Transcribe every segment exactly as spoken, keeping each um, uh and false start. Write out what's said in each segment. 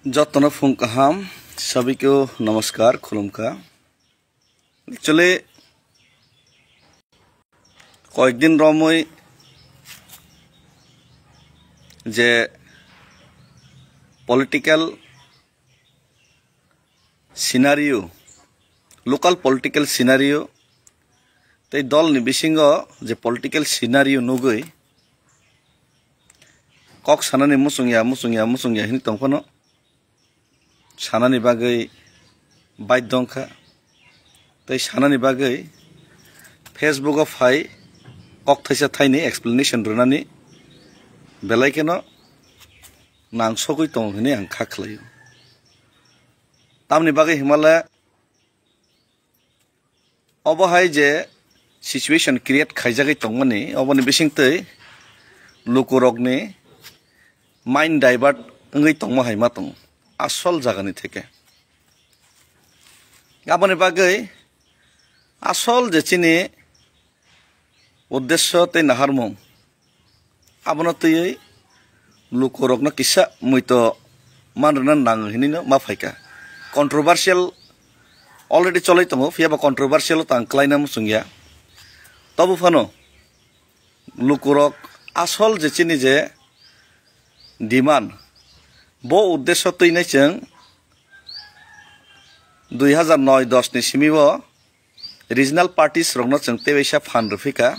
Jotono phung kaham, sabikeo namaskar, khulumkha. Actually, koyekdin romwi je political scenario, local political scenario tei dolni bisingo je political scenario nugwi kok sanani muchungya, muchungya, muchungya hwnwi tongphano, sanani bagwi baidhyo wngkha. Tei sanani bagwi Facebook o phai kok thaisa thaini explanation rwnani belai kheno nangsogwi tongo hwnwi ang kha khlaio. Tamni bagwi himale obo hai je situation create khaijagwi tongmani, oboni bisingtwi lukurokni mind divert wngwi tongma hai ma tongo asol jagani theke. Aboni bagwi asol je chini uddesyo tei naharmung, abono twiwi lukurokno kisa muito man rwna nango hinwino ma phaikha. Controversial already cholwi tongo, phiyaba controversial o tang klaina muchungya. Tobo phano lukurok asol je chini je demand, bo uddesyo twinai chwng dui hazar noi dos ni simi o regional parties rokno chwng tei waisa phan rwphika.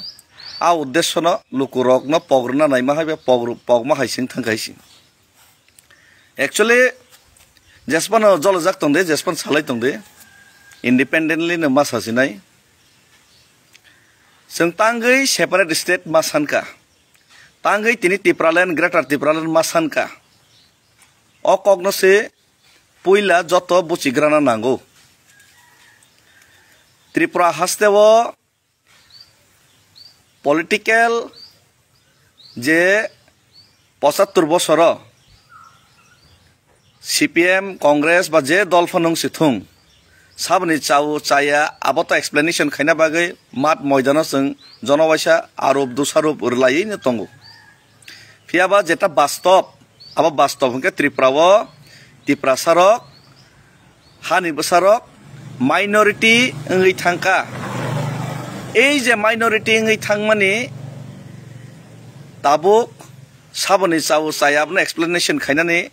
A uddesyono lukurokno pok rwna naima hai ba pok rw-, pokma hai sing thangkha hai sing. Actually, jesphano jolojak tongdi, jesphano salai tongdi, independently no ma sasinai. Chwng tangwi separate state ma sankha, tangwi tini Tipraland, Greater Tipraland ma sankha. O kokno se puila joto buchigrana nango. Tripura haste o political je pochattor bosoro C P M, Congress ba je dol phano wng si thung, saboni chao chaya abo to explanation khaina bagwi mat moidano chwng jono waisa arup dusharup rwlaiwi no tongo. Phiyaba jeta bastob, abo bastob hwnkhe Tripura o Tiprasa rok, hani bwsa rok minority wngwi thangkha. Ei je minority wngwi thangmani tabuk saboni chao chaya abono explanation khainani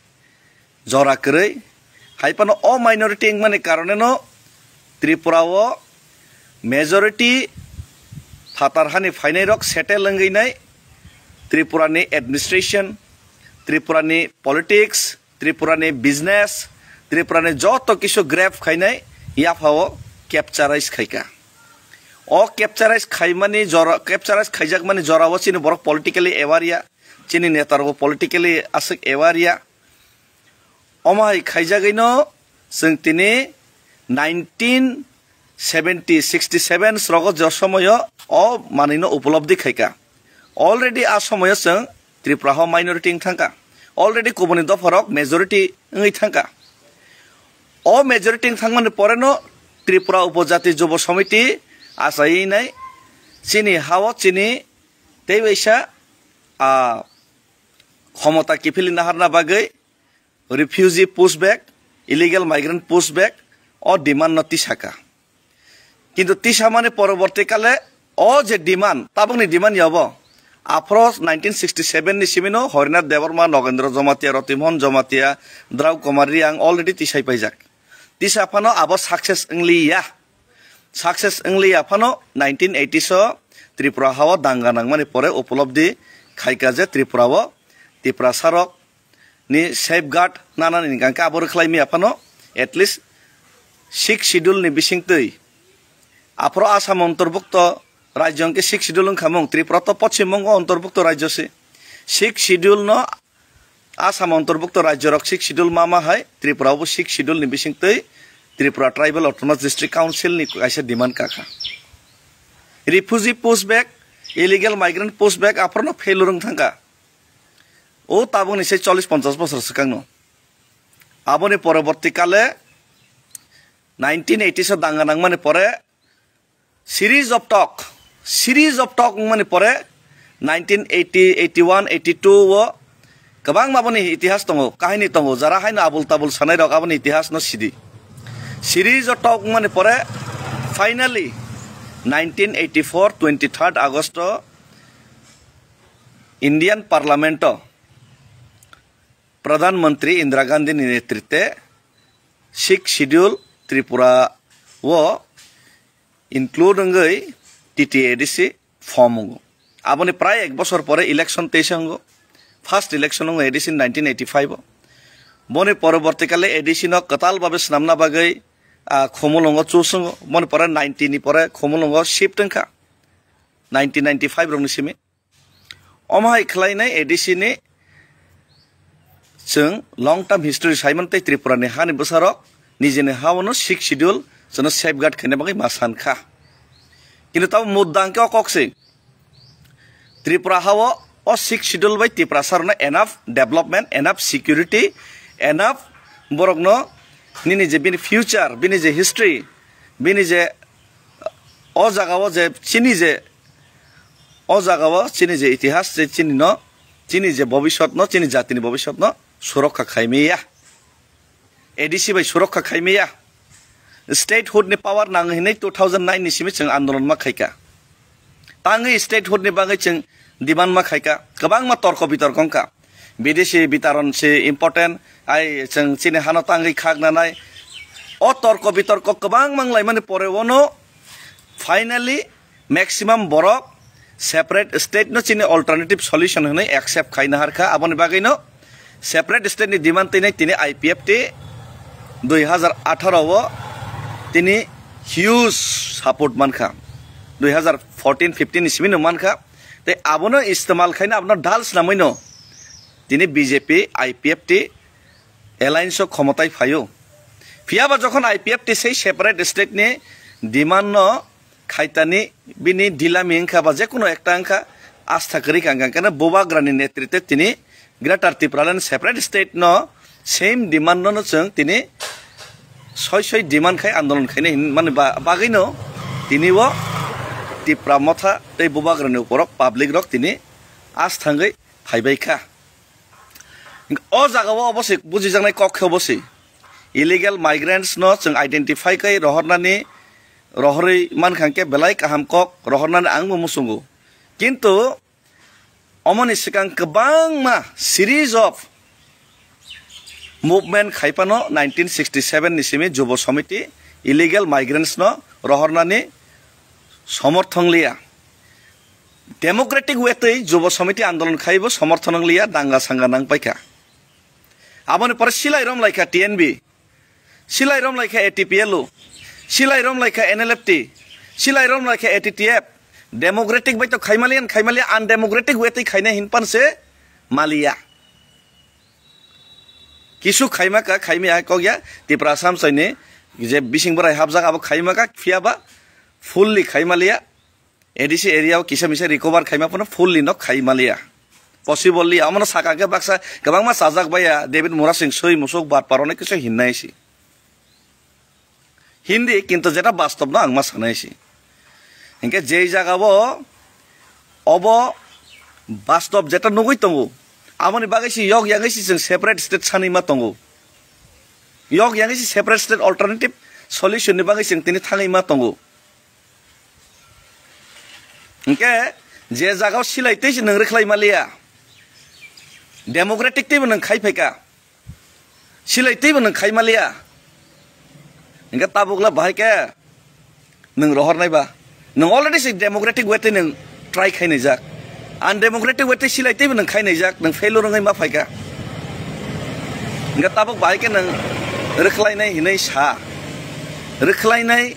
jora kwrwi. Hai phano o minority wngmani karoneno Tripura o majority phatar hani phainai rok settle wngwi nai Tripura ni administration, Tripura ni politics, Tripura ni business, Tripura ni joto kisu grab khainai yapha o capturize khaikha. O capturize khaimani jora, capturize khaijakmani jora o chini borok politically aware ya, chini neta rok politically aswk aware ya. Omo hai khaijagwino chwng tini nineteen seventy, sixty seven srogo je somoyo o manwino upolobdi khaikha. Already a somoyo chwng Tripura ho minority wng thangkha. Already kubuni dopharok majority wngwi thangkha. O majority wng thangmani poreno Tripura Upojati Jubo Samiti achaiwi nai chini hao chini tei waisa, ah, khomota kiphilwi naharna bagwi refugee pushback, illegal migrant pushback o demand no tisaka. Kintu tisamani poroborti kale o je demand, tabukni demand ya obo. Aphro nineteen sixty seven ni simino Harinath Debbarma, Nogendra Jamatia, Ratimohan Jamatia, Drau Kumar Reang already tisai paijak. Tisa phano abo success wngliya. Success wngliya phano nineteen eighties o Tripura hao danga nangmani pore upolobdi khaika je Tripura o Tiprasa rok ni safeguard nanani hingka khe abo rwkhlai maya phano at least Sixth Schedule ni bisingtwi aphro Assam ontorbukto rajyo hwnkhe Sixth Schedule wngkha mung, Tripura to Poschim Bongo ontorbukto rajyo se. Sixth Schedule no Assam ontorbukto rajyo rok Sixth Schedule ma ma hai Tripura bo Sixth Schedule ni bisingtwi Tripura Tribal Autonomous District Council ni kaisa demand kakha. Refugee pushback, illegal migrant pushback aphro no failure wng thangkha. O tabukni se chollish ponchash bosor swkangno. Aboni poroborti kale nineteen eighties o danga nangmani pore series of talk, series of talk wngmani pore nineteen eighty, eighty-one, eighty-two o Kwbangma boni itihas tongo, kahini tongo, jara haino abul tabul sanai rok aboni itihas no sidi. Siri joto wngmani pore finally nineteen eighty-four twenty-third August o Indian Parliament o Pradhan Mantri Indira Gandhi ni netrite Sixth Schedule Tripura o include wngwi T T A D C form wngo. Aboni prai ek bosor pore election teisa wngo. First election wngo A D C nineteen eighty-five o. Boni poroborti kale A D C no kwtal babe swnamna bagwi, ah, Khumulwngo choose wngo. Boni pore ninety ni pore Khumulwngo shift wngkha. Nineteen ninety-five rokni simi. Omo hai khlainai A D C ni chwng long term history saimano tei Tripura ni hani bwsarok nijini ha-o no Sixth Schedule chwngno safeguard khaina bagwi ma san kha. Kintu tamo mudda hwnkhe o kok se Tripura ha-o o Sixth Schedule bai Tiprasa rokno enough development, enough security, enough borokno nini je bini future, bini je history, bini je o jaga o je chini je o jaga o chini je itihas je chini no, chini je bobisot no, chini jatini bobisot no surokha khaimaya. A D C bai surokha khaimaya. Statehood ni power nang hinwi two thousand nine ni simi chwng andolon ma khaika. Tangwi statehood ni bagwi chwng demand ma khaika. Kwbangma torko bitorko wngkha. Bidesi bitaron se important, ai chwng chini hano tangwi khak nanai. O torko bitorko kwbang manglaimani pore ono finally maximum borok separate state no chini alternative solution hwnwi accept khaina harkha. Aboni bagwino separate state ni demand tini tini I P F T dui hazar atharo o tini huge support mankha. Dui hazar fourteen fifteen ni simi no mankha. Tei abono istemal khaina abono dal snamwi no tini B J P, I P F T alliance o khomotai phaio. Phiyaba jokhon I P F T sei separate state ni demand no khaitani bini dilami wngkha ba jekunu ekta wngkha, astha kwrwi kha, hwnkha khe Bubagrani netrite tini Greater Tipraland separate state no same demand no, no chwng tini soi soi demand khai andolon khaina hinmani ba-, bagwino tini o Tipra Motha tei Bubagrani uporok public rok tini asthangwi phaibai kha. O jaga o obo se bujijaknai kok khe obo se. Illegal migrants no chwng identify khai rohornani, rohorwi mankha hwnkhe belai kaham kok rohornani ang bo muchungo. Kintu omoni swkang kwbangma series of movement khai phano nineteen sixty seven ni simi Jubo Samiti illegal migrants no rohornani somorthon liya. Democratic way twi Jubo Samiti andolon khaibo somorthon wng liya, danga sanga nang paikha. Aboni pore silai rom laikha T N B, silai rom laikha A T P L U, silai rom laikha N L F T, silai rom laikha A T T F. Democratic bai to khaimaliya, khaimaliya, undemocratic way twi khaina hinpan se maliya. Kisu khaima ka, khaimaya kok ya, Tipra Assam saini je bising borai hapjak abo khaima ka, phiyaba fully khaimaliya. A D C area o kisa misa recover khaima phano fully no khaimaliya. Possible liya, omono saka khe baksa kwbangma chajak baiya, David Murasing soi musuk bat parone kisu hinnai si. Hindi, kintu jeta bastob no ang ma sanai si. Hinkhe jei jaga o obo bastob jeta nugui tongo, aboni bagwi si yok yangwi si chwng separate state sanwi ma tongo. Yok yangwi si separate state alternative solution ni bagwi chwng tini thangwi ma tongo. Hinkhe je jaga o silai tei si nwng rwkhlai maliya, democratic teibo nwng khai phaika. Silai teibo nwng khai maliya. Hinkhe tabukla bahai khe nwng rohornai ba. Nwng already se democratic way tei nwng try khai naijak. Undemocratic way tei silai teibo nwng khai naijak, nwng failure wngwi ma phaikha. Hinkhe tabuk bahai khe nwng rwkhlainai hinwi sa. Rwkhlainai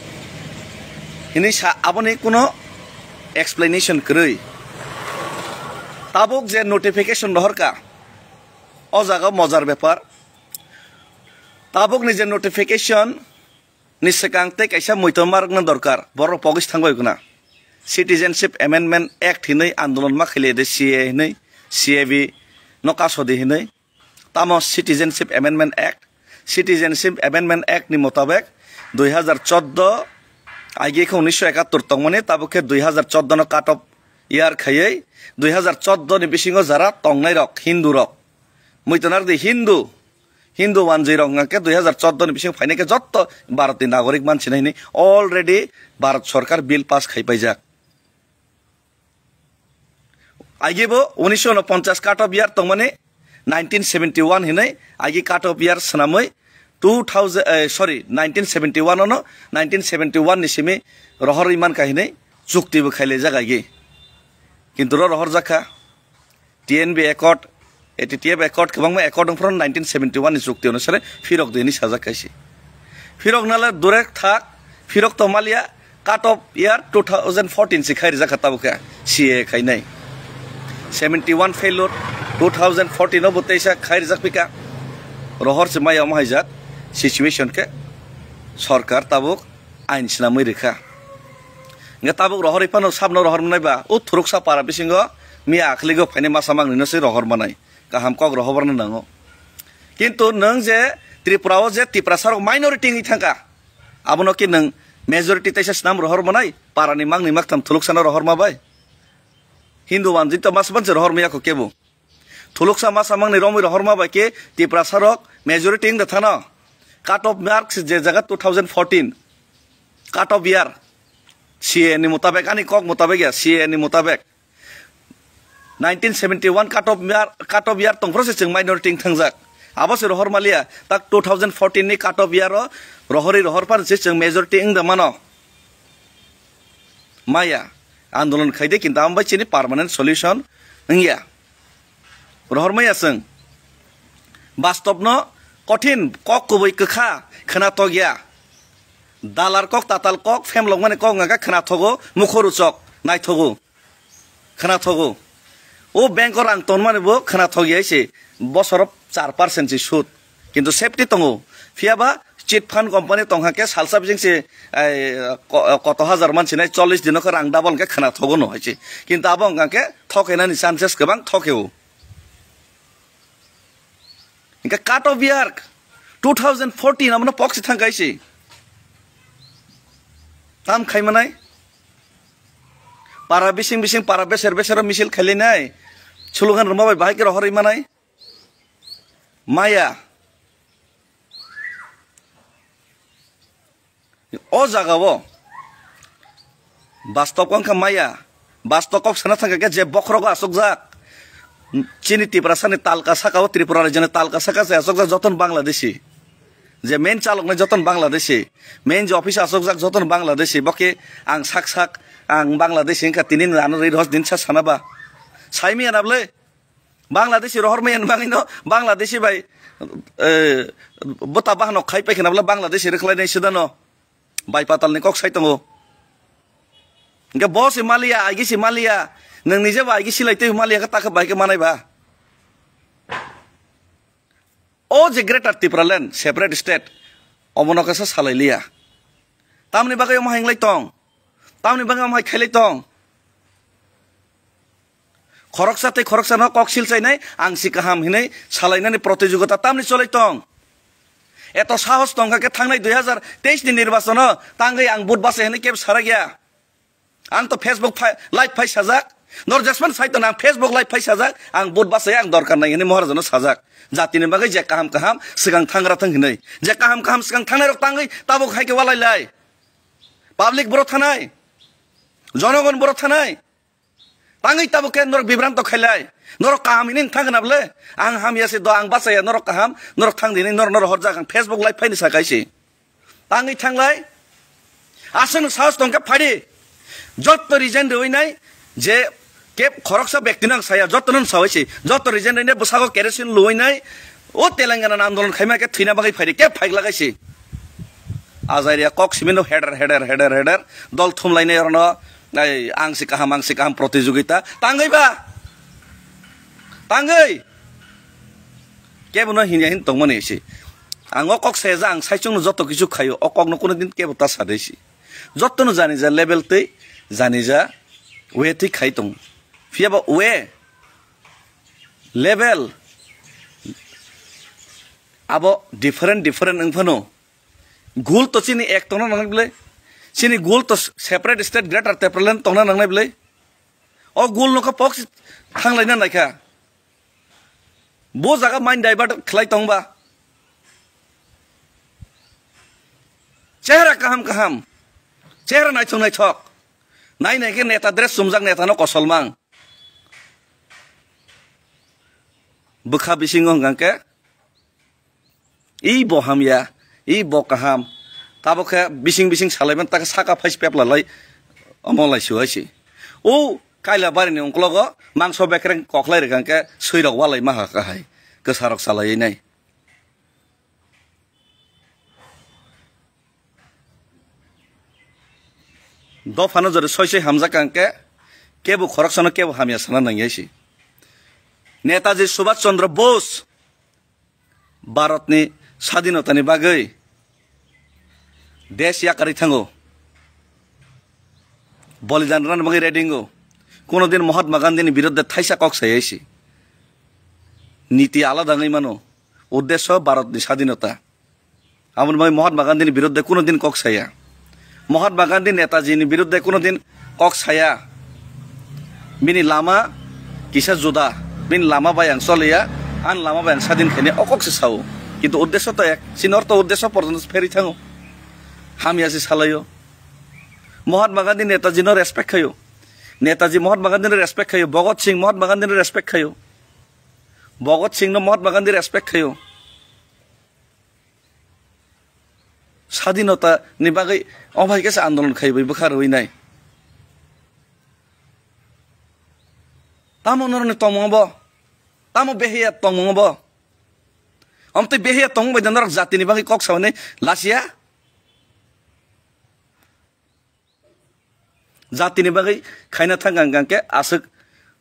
hinwi sa, aboni kuno explanation kwrwi. Tabuk je notification rohorkha, o jaga mojar bepar. Tabukni je notification ni swkang tei kaisa muitor marokna dorkar, borok pogis thangbai guna. Citizenship Amendment Act hinwi andolon ma khaile de C A hinwi, C A B no kasodi hinwi. Tamo Citizenship Amendment Act, Citizenship Amendment Act ni motabek dui hazar chordo, aige khe unisho ekattor tongmani, tabuk khe dui hazar chordo no cut off year khaiwi dui hazar chordo ni bisingo jara tongnai rok, Hindu rok, Muitonardi Hindu, Hindu wanjwi rok hwnkha khe dui hazar chordo ni bising phainai khe jotto Bharat ni nagorik mansinai hinwi already Bharat Sarkar bill pass khai paijak. Agi bo unisho unoponchas cut off year tongmani nineteen seventy one hinwi agi cut off year swnamwi two thousand, eh, sorry, nineteen seventy one ono, nineteen seventy one ni simi rohorwi mankha hinwi chukti bo khailaijak agi. Kintu ro rohorjakha. T N B Accord, A T T F Accord, kwbangma accord wngphuru nineteen seventy one ni chukti onusare phirok di hinwi sajak kaisi. Phirok nala durek thak, phirok to malia, cut off year two thousand fourteen se khai rijak kha tabuk khe C A A khainai. Seventy one failure, two thousand fourteen o bo teisa khai rijak pika. Rohor se maya omo haijak situation khe sorkar tabuk ain swnamwi rikha. Hingke tabuk rohorwi phano sabno rohor manai ba, o thuruksa para bisingo miya akhligo phainai masa mangnino se rohor manai. Kaham kok rohorna nango. Kintu nwng je Tripura o je Tiprasa rok minority wngwi thangkha, abono ki nwng majority teisa snam rohor manai, parani mangni maktham thuluksano rohor ma bai? Hindu wanjwi to mas manse rohor maya kho kebo. Thuluksa masa mangni romwi rohorma bai khe Tiprasa rok majority wngda thano. Cut off marks je jaga two thousand fourteen. Cut off year. C A A ni mutabek, ani kok mutabek ya, C A A ni mutabek. Nineteen seventy one cut off year, cut off year tongphuru se chwng minority wng thangjak. Abo se rohor maliya, tak two thousand fourteen ni cut off year o rohorwi rohor pan se chwng majority wngda mano. Maya, andolon khaide kintu amo bai chini permanent solution wngya. Rohor maya chwng. Bastobno kothin kok kubui kwkha khwna tokya. Dalar kok, tatal kok, phemlokmani kok wngkha khwna thogo, mukho ruchok, naithogo. Khwna thogo. O bank o rang tonmani bo khwna thogya se bosoro char percent se sud. Kintu safety tongo. Phiya ba chit fund company tongkha khe salsa bising se, ai, ko-, koto hajar mansinai chollish dino khe rang double khe khwna thogo no hai se. Kintu abo wngkha khe thokenani chances kwbang thokeo. Hingke cut off year two thousand fourteen abono pok se thang kaisi. Tam khai manai. Para bising bising, para beser beser o misil khailai nai. Slogan rwma bai bahai khe rohorwi manai. Maya. O jaga o. Bastop wngkha maya. Bastop kok sana thangkha khe je bokhorogo asokjak. Chini Tiprasani talka saka o, Tripura rajyoni talka saka se asokjak joton Bangladeshi. Je main chaloknai joton Bangladeshi, main je office asokjak joton Bangladeshi, bo khe ang sak sak, ang Bangladeshi wngkha, tini ano ri rihos din sa sana ba. Saimi ana bwle, Bangladeshi rohor maya ni bagwi no, Bangladeshi bai, eh, bota bahano khai pai khna bwle Bangladeshi rwkhlai nai sida no. Bai patal ni kok sai tongo. Hingke bo se maliya, aigi se maliya, nwng nije bo aigi silai twi maliya khe ta khe bai khe manai ba. O je Greater Tipraland, separate state, omono kaisa salai liya. Tamni bagwi omo hai wng lai tong? Tamni bagwi omo hai khai lai tong? Khoroksa tei khoroksa no kok sil chainai, ang si kaham hinui salainani protijogita tamni cholai tong? Eto sahos tongkha khe thangnai dui hazar teis ni nirbachono tangwi ang vote bachai hinui kebo sarakya. Ang to Facebook phai, live phai sajak. Nor jesman sai to nang Facebook live phai sajak. Ang vote bachai ang dorkar nai hinui Maharajano sajak. Jatini bagwi je kaham kaham swkang thangra thang hinui. Je kaham kaham swkang thangnai rok tangwi tabuk hai khe walai lai. Public boro thanai. Jonogon boro thanai. Tangwi tabuk khe norok bibranto khailai. Norok kaham hinui thang na bwle. Ang hamya se do, ang bachaya, norok kaham, norok thang di hinui norok, norok horjak ang Facebook live phaini sa kaisi. Tangwi thanglai. Aswk no sahos tongkhe phadi. Jotto resign rwui nai je kep khoroksa bekti no ang saya, jotto no sawai se. Jotto resign rwui nai bwsago kerosene luwui nai. O Telangana ni andolon khaima khe thwina bagwi phaidi, kep phaik lagai se. Ajaria kok simi no heder, heder, heder, heder. Dol thumlainai orono, ai, ang si kaham, ang si kaham protijogita. Tangwi ba? Tangwi? Kebo no hinya hin tongmani se. Ang o kok saya ja, ang saichung no joto kichu khaio, o kok no kuno din kebo ta sadai se. Joto no jani ja level tei jani ja way tei khai tongo. Phiya ba way, level abo different, different wng phano. Goal to chini ek tongna nangnai bwle. Chini goal to separate state Greater Tipraland tongna nangnai bwle. O goal no kha pok thanglai na naikha. Bo jaga mind divert khlai tongba. Chehra kaham kaham. Chehra naithok naithok. Nai nai khe neta dress chumjak neta no kosol mang. Bwkha bisingo hwnkha khe, "Ih, bo hamya, ih, bo kaham." Tabuk khe bising bising salaiman, ta khe saka phais pepla lai, omo lai su hai si. O kaila barini ungklogo mangso bekreng koklai rwkha khe, swi rok walai maha kahai, kwsa rok chalaiwi nai. Dophano jori soi soi hamjak kang khe, kebo khoroksano kebo hamya sana nangya si. Netaji Subhash Chandra Bose Bharatni sadinotani bagwi desh yakarwi thango, bolidan rwnani bagwi ready wngo. Kuno din Mahatma Gandhini biruddhe thaisa kok sayai si. Niti alada wngwi mano, uddesho Bharatni sadinota. Aboni bagwi Mahatma Gandhini biruddhe kuno din kok saya. Mahatma Gandhi Netaji ni biruddhe kuno din kok saya. Bini lama kisa juda, bini lama bai ang choliya, ani lama bai ang sadin khaini o kok se sao. Kintu uddesho to ek, chini ortho uddesho porjonto pherwi thango. Hamya se salaio. Mahatma Gandhi Netaji no respect khaio. Netaji Mahatma Gandhi no respect khaio. Bhagat Singh Mahatma Gandhi no respect khaio. Bhagat Singh no Mahatma Gandhi respect khaio. Sadinota ni bagwi o bai khe se andolon khai bai bwkha rwi nai. Tamo norokni tongmung bo? Tamo behiya tongmung bo? Omtwi behiya tongmung bai norok jatini bagwi kok sawi nai lasiya? Jatini bagwi khaina thang ang khe aswk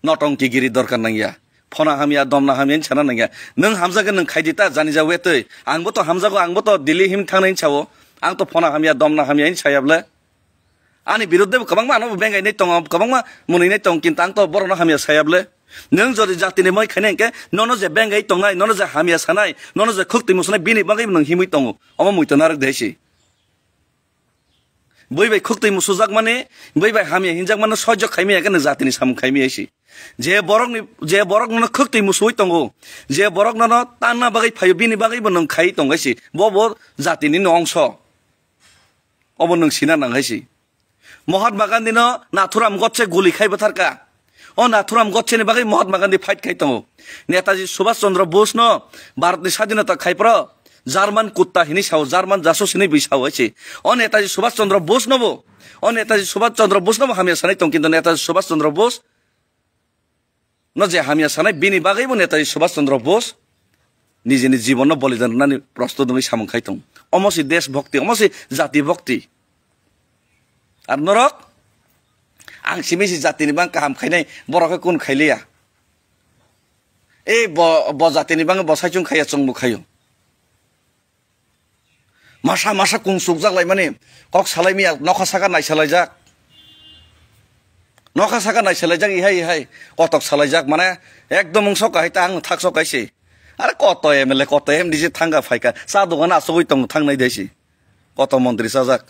notongki giri dorkar nangya. Phona hamya, domna hamya hinwi sana nangya. Nwng hamjagwi nwng khaidi ta jani ja wetwi. Angbo to hamjago, angbo to Delhi him thangnai hinwi sao. Ang to phona hamya, domna hamya hinwi saya bwle. Ani biruddhe bo kwbangma ano bengai nai tongo, kwbangma mwnwi nai tongo, kintu ang to borokno hamya saya bwle. Nwng jodi jatini moi khaina hinkhe nono je bengai tongnai, nono je hamya sanai, nono je khuk twi musunai, bini bagwi nwng himwi tongo. Omo muitu narwk de si. Bui bai khuk twi musujak mani, bui bai hamya hinjak mani sojok khaimaya khe nwng jatini samung khaimaya si. Je borokni, je borok nono khuk twi musuwi tongo, je borok nono tanna bagwi phaio, bini bagwi bo nwng khai tongai si. Bo bo jatini no ongso. Obo nwng sina nang hai si. Mahatma Gandhi no Nathuram Godse guli khai bwtharka. O Nathuram Godse ni bagwi Mahatma Gandhi fight khai tongo. Netaji Subhash Chandra Bose no Bharat ni sadinota khai phro German kutta hinwi sao, German jasus hinwi bui sao hai si. O Netaji Subhash Chandra Bose no bo, o Netaji Subhash Chandra Bose no bo hamya sanai tong, kintu Netaji Subhash Chandra Bose no je hamya sanai, bini bagwi bo Netaji Subhash Chandra Bose nijini jibon no bolidan rwnani prostut wngwi samung khai tong. Omo si desh bhakti, omo si jati bhakti. Ar norok, ang simi si jatini bang kaham khainai, borok khe kun khailiya. E bo, bo jatini bang bo saichung khaiya, chwngbo khaio. Masa masa kung sukjak laimani, kok salai miya, nokha saka naisalaijak. Nokha saka naisalaijak, ihai ihai, kotok salaijak, mane ekdom wngso kahai ta ang thak so kaise. Are koto M L A, koto M D C thangka phaika, cha dogan asugwi tong thangnai daisi. Koto montri chajak.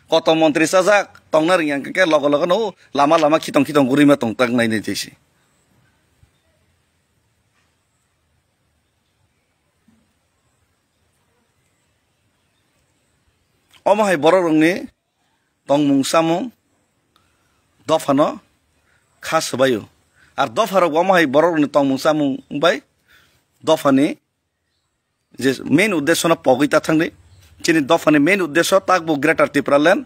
Koto montri chajak, tongna ringya khe logo logo no lama lama khitong khitong gurima tong tangnai daisi. Omo hai borok rokni tongmung chamung dophano kha swbaio. Ar dopha rok omo hai borok rokni tongmung chamung bai dophani je main uddesho no pogwi ta thangdi. Chini dophani main uddesho takbo Greater Tipraland,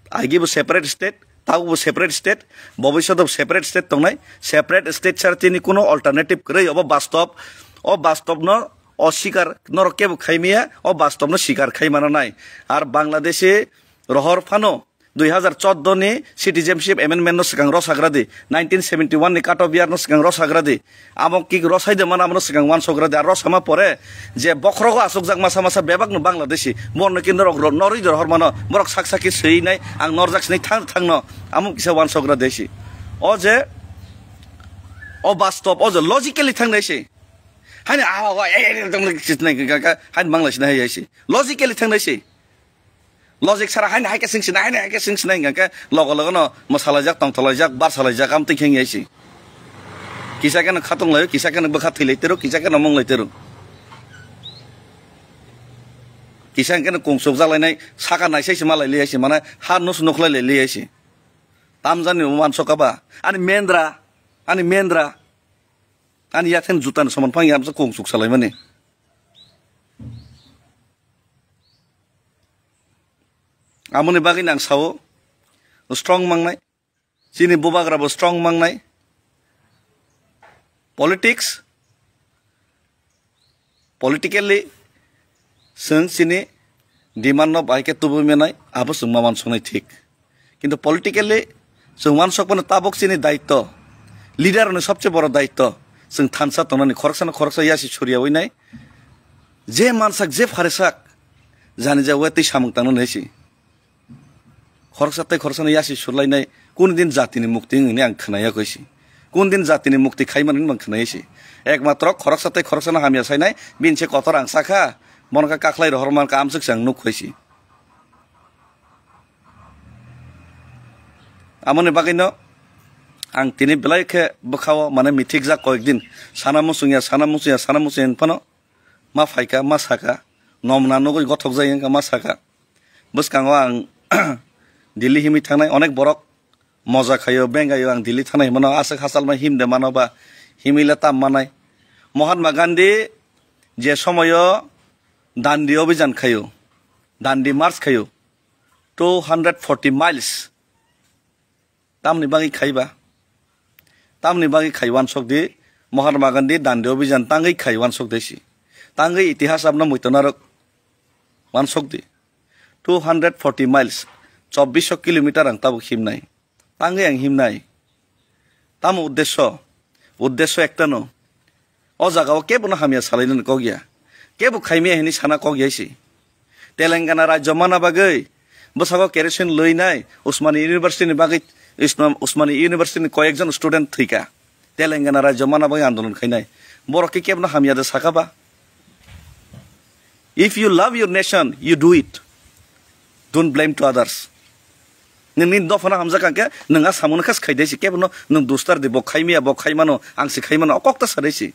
agi bo separate state, takbo separate state, bobiswt bo separate state tongnai. Separate state sara chini kuno alternative kwrwi, obo bastob. O bastob no o sikar norok kebo khaimaya, o bastob no sikar khai mana nai. Ar Bangladeshi rohor phano dui hazar chordo ni Citizenship Amendment no swkang rosagra di, nineteen seventy one ni Kato Biar no swkang rosagra di, amo kik rosai de mana amo no swkang uansukgra di. Ar rosama pore je bokhorogo asukjak masa masa bebak no Bangladeshi, borno ki norok ro-, norwi de rohor mano, borok sak sak khe swi nai, ang norjak sini thang thang no, amo kisa uansukgra desi. O je, o bastob, o je logically thang nai si. Hani awa, wa, e, e, e, tong le kisnai ka, ka, hani Bangladeshi nai hai si. Logically thang nai si. Logic sara haino hai khe swng sinai, haino hai khe swng sinai hwnkha khe logo logo no mwsalaijak, tongtholaijak, barsalaijak, amtwi khe wngya si. Kisa keno khatung laio, kisa keno bwkha thwi lai tero, kisa keno mung lai tero. Kisa keno kung suk jak lainai, saka naisai se ma lai liya se, mane ha nus nuk lai liya se. Tamjani wansok kaba, ani mendra, ani mendra, ani yakhen juta ni soman phang yamsa kung suk salai mani. Amoni bagwi nang sao, strong mangnai. Chini bubagra bo strong mangnai. Politics, politically, chwng chini demand no bai khe tubui manai, abo chwng ma wansoknai thik. Kintu politically chwng wansok phano tabuk chini daitto, leader ni sobse boro daitto, chwng thansa tongnani khoroksa no khoroksa yasi surya winai, je mansak je pharesak, jani ja wetwi samung tangna nai si. Khoroksa tei khoroksano yasi surlainai, kun din jatini mukti wngni ang khwnaya koi si. Kun din jatini mukti khaimani ang khwnaya si. Ekmatro khoroksa tei khoroksano hamya sainai, bini se kotor ang sakha, bono khe kakhlai rohor mankha amswk se ang nuk koi si. Amoni bagwino ang tini belai khe bwkhao mane mithikjak koyek din. Sana muchungya, sana muchungya, sana muchungya hinphano ma phaikha, ma sakha, nomna nugwi gothok jai wngkha, ma sakha. Bwskango ang Delhi himwi thangnai, onek borok moja khaio, bengaio, ang Delhi thangnai himano, aswk hachal ma himde mano ba himwi le tam manai. Mahatma Gandhi je somoyo Dandi Abhijan khaio, Dandi March khaio, two hundred forty miles. Tamni bagwi khaiba? Tamni bagwi khai wansok di, Mahatma Gandhi Dandi Abhijan tangwi khai wansok de si. Tangwi itihas abno muitonarok wansok di. Two hundred forty miles, chobbish kilometer ang tabuk himnai. Tangwi ang himnai. Tamo uddesyo? Uddesyo ekta no. O jaga o kebo no hamya salai nani kok ya. Kebo khaimya hini sana kok ya si. Telangana rajyo mana bagwi bwsago kerosene lwi nai Usmani University ni bagwi, Usma-, Usmani University ni koyekjon student thwikha. Telangana rajyo mana bagwi andolon khainai. Borok khe kebo no hamya de sakha ba? If you love your nation, you do it. Don't blame to others. Nini dophano hamjak kha khe, nwng a samungno khe khaidai si, kebo no nwng dustar di, bo khaimya, bo khaimano, ang si khaimano, o kok ta sadai si.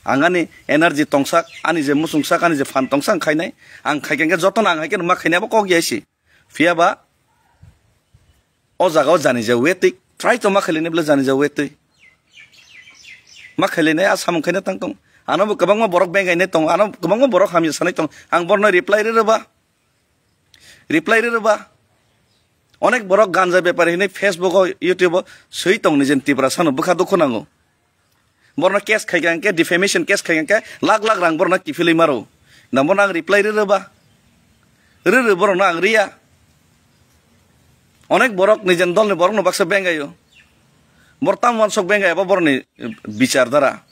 Ang ani energy tongsak, ani je muchungsak, ani je phan tongsak ang khainai, ang khaikha khe jotono ang hai khe ma khainai abo kok ya si. Phiya ba, o jaga o jani ja wetwi, try to ma khailini bwle jani ja wetwi. Ma khailini a samung khaina tang tong. Ano bo kwbangma borok bengainai tong, ano kwbangma borok hamya sanai tong. Ang borno reply rw rw ba. Reply rw rw ba. Onek borok ganja bepari hinwi Facebook o, YouTube o swi tong ni jen Tiprasa no bwkha dukhu nango. Borno case khai kha hwnkhe, defamation case khai kha hwnkhe, lakh lakh rang borno kiphilwi maro. Na borno ang reply rw rw ba? Rw rw borno ang riya. Onek borok nijen dolni borokno baksa bengaio. Bor tam wansok bengai abo boroni bichar dara.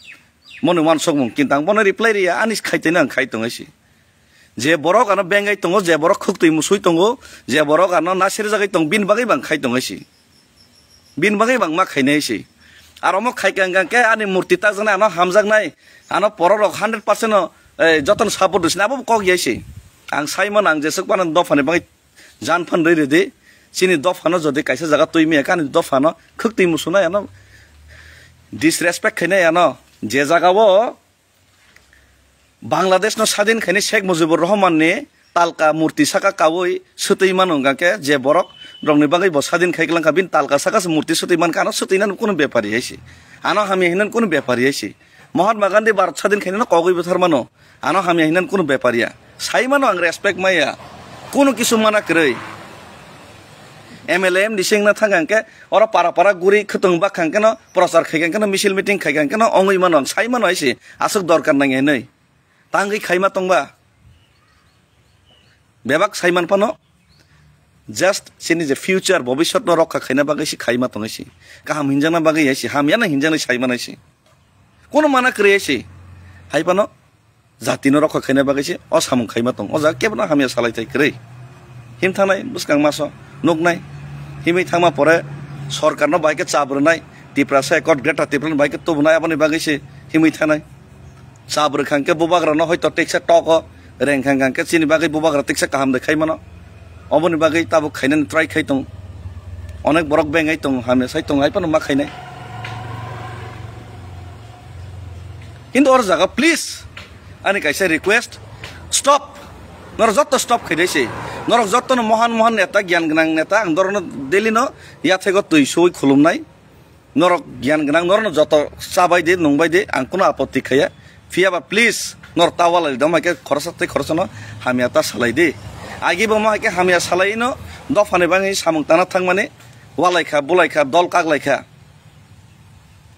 Moni wansokmung kintu ang bono reply riya, ani khaitwino ang khai tongo si. Je borok ano bengai tongo, je borok khuktwi musui tongo, je borok ano nasirjagwi tong, bini bagwi bang khai tongo si. Bini bagwi bang ma khainai si. Aro omo khai kang kang khe ani murti takjaknai, ano hamjaknai, ano pororok hundred percent no, eh, jotono support rwsini abo kok ya si. Ang saimano ang jeswk phano dophani bagwi jan phan rwi rwdi. Chini dophano jodi kaisa jaga twi maya khe ani dophano khuktwi musunai ano disrespect khainai ano je jaga o Bangladesh no sadin khaini Sheikh Mujibur Rahman ni talka murti saka kaui swtwi mano hwnkha khe je borok rokni bagwi bo sadin khai klangkha bini talka saka se murti swtwi mankha ano swtwinani kunu bepari hai se. Ano hamya hinani kunu bepari hai se. Mahatma Gandhi Bharat sadin khainano kogwi bwthar mano. Ano hamya hinani kunu bepari ya. Sai mano ang respect maya. Kunu kisu mana kwrwi. M L A M D C wngna thang khe oro para para guri khwtwng bak kha khe no prochar khai khe no misil meeting khai khe no ongwi mano ang sai mano hai se. Aswk dorkar nang hinwi. Tangwi khaima tongba. Bebak saiman phano just chini je future, bobiswt no rokha khaina bagwi se khaima tongwi se. Kaham hinjakna bagwi hai se, hamya no hinjaknai saiman hai se. Kono mana kwrwi hai se. Hai phano jati no rokha khaina bagwi se o samung khaima tong. O jaga kebo no hamya salai thai kwrwi. Him thangnai bwskang maso nuknai. Himwi thangma pore sorkar no bai khe chap rwnai. Tiprasa Accord, Greater Tipraland bai khe tubunai aboni bagwi se himwi thanai. Chap rwkha hwnkhe bubagrano hoito teksa togo, rengkha hwnkhe chini bagwi bubagra teksa kaham de khai mano. Oboni bagwi tabuk khainani try khai tong. Onek borok bengai tong, hamya sai tong, hai phano ma khainai. Kintu oro jaga please ani kaisa request, stop. Norok jotto stop khaidai se. Norok jotto no mohan mohan neta, gyan gwnang neta, ang dorokno daily no yathego twi sui khulumnai. Norok gyan gwnang, norokno joto chabai de, nungbai de, ang kuno apotti khaya. Phiyaba please, norok ta walai dom hai khe khoroksa tei khoroksano hamya ta salai de. Agi bo mo hai khe hamya salai no dophani bangwi samung tana thangmani walai kha, bulai kha, dol kaglai kha.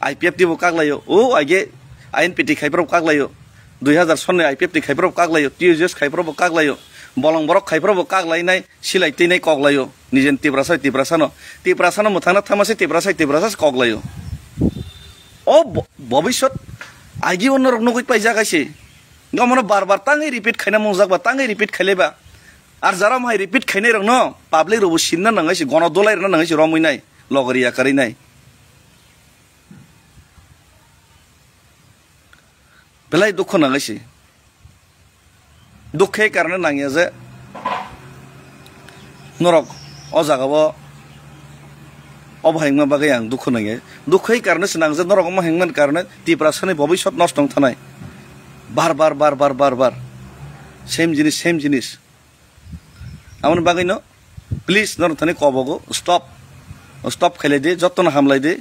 I P F T bo kaglaio, o age I N P T khaiphra bo kaglaio, dui hazar sonni I P F T khaiphra bo kaglaio, T U J S khaiphra bo kaglaio, bolong borok khaiphra bo kaglainai, silai teinai koklaio, nijen Tiprasa, Tiprasano, Tiprasano mwthangna thangma se Tiprasa, Tiprasa se koklaio. O bo-, bobisot agi onorok nugui paijak hai se. Gomano bar bar tangwi repeat khaina mungjak ba, tangwi repeat khailaiba. Ar jara mohai repeat khainai rokno public rokbo sinna nangai se, gono dolai rwna nangai se, romwi nai, logori yakarwi nai. Belai dukho nangai se. Dukhe karone nangya je norok o jaga o obo hengma bagwi ang dukho nangya. Dukhe karone se nang je norok omo hengmani karone Tiprasani bobisot nosto wng thanai. Bar bar, bar bar, bar bar. Same jinis, same jinis. Aboni bagwino please norok thani kobogo stop. Stop khailai di, jottono hamlai di.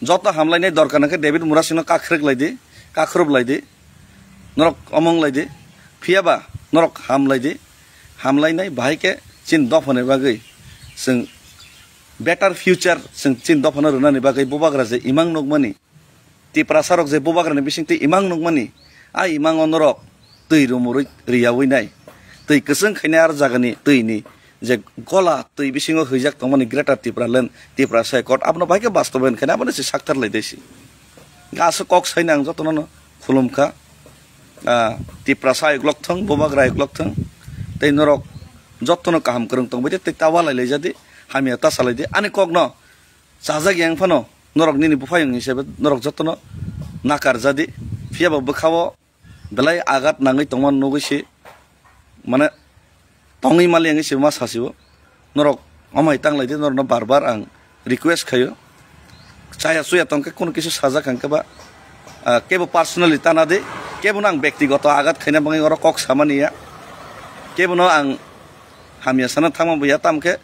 Joto hamlainai dorkar nangkhe David Murasingno kakhwrwk lai di, kakhwrwp lai di, norok omong lai di, phiyaba norok ham lai di, hamlainai bahai khe chini dophani bagwi chwng better future chwng chini dophano rwnani bagwi bubagra je imang nukmani, Tiprasarok je bubagrani bisingtwi imang nukmani, a imango norok twi rumurwi riyawi nai, twi kwchwng khainai ar jagani twini je gola twi bisingo hwijak tongmani Greater Tipraland, Tiprasa Accord, abono bahai khe bastobayan khaina abono se sakthar lai desi. Aswk kok saina ang jotono no khulum kha. Ah, Tiprasa ayuk lok thung, bubagra ayuk lok thung. Tei norok jotono kaham kwrwng tongbai di, tei ta walai lai jadi, hamya ta salai di. Ani kokno chajak yang phano norok nini buphayung hisabe norok jotono nakar jadi. Phiyaba bwkhao belai agat nangwi tongma nugwi se, mane, tongwi mali wngwi se ma sasio. Norok amai tanglai di, norokno bar bar ang request khaio. Chaya chuya tongkhe, kono kisu sajak hangkhe ba, ah, kebo personally tana di, kebono ang bektigoto agat khaina bagwi oro kok samani ya. Kebono ang hamya sana thangma bo ya, tamkhe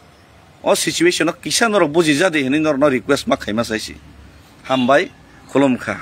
o situation o kisa norok buji jadi hinwi norokno request ma khaima saisi. Hambai, khulum kha.